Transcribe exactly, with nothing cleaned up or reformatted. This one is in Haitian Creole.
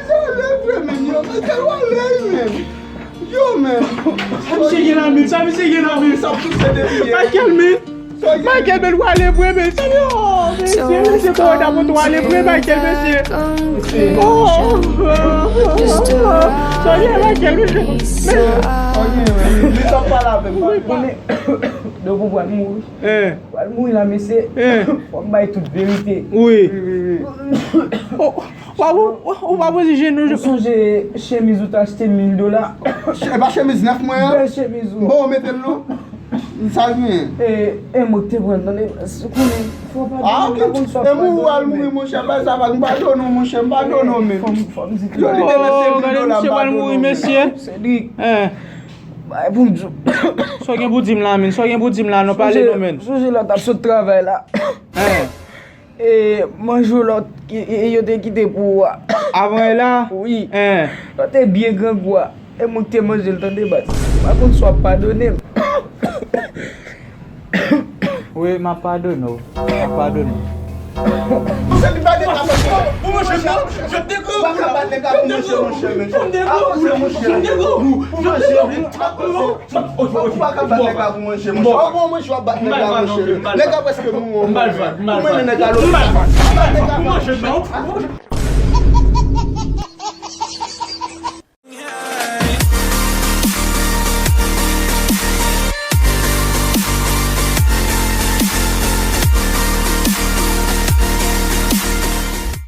Sa ale vre, men, yo, men, sa yo ale, men. Yo, men. Sa misye gen nan men, sa misye gen nan men. Sa pouse depi yè. Michael, men. Michael, men, w ale vre, men. Sa yo, mesye, mesye, kòrona pou tou ale vre, Michael, mesye. Oh, oh, oh, oh. Sa ye, Michael, mesye. Li t ap pale avè m. Konnen, Dogo pral mouri. Eh. Pral mouri la, mesye. Eh. Fò m bay tout verite. Wi. Wi, wi, wi. Oh. Ou pa, ou, ou pa poze jenou. Ou sonje chemiz ou t achte mil dola? E pa chemiz nèf mwen an? Bèl chemiz ou. Bon, ou mete l non. Sa l gen? E, e mwen ki te pran l, tande, ou konnen, fò padone m, m pa konn sa w padone m. E mouri, ou al mouri, monchè, bay sa vag, m padone w, monchè, m padone w, men. Fò m, fò m di. Yo, li te mete mil dola, m padone w, men. Cedric. Bay pou m di w. Sa w gen pou di m la, men? Sa w gen pou di m la, non, pale non, men. Sonje lè w t ap sot travay la. E, manje w lòt, e, e, yo te kite pou ou a. Avan yè la? Wi. Lòt te byen grangou a. E mwen ki te manje l, tande, baz. M pa konn si w ap padone m. Wi, m ap padone w. M ap padone w. Pou manje m nan, je te gou. Ou pa ka bat nèg la pou manje, monchè, men. Avanse, monchè. Pou manje, wi. Ou pa ka bat nèg la pou manje, monchè. Ou bon, monchè, w ap bat nèg la, monchè. Nèg la prèske mouri. Ou mennen nèg la lopital. Ou bat nèg la pou manje, non.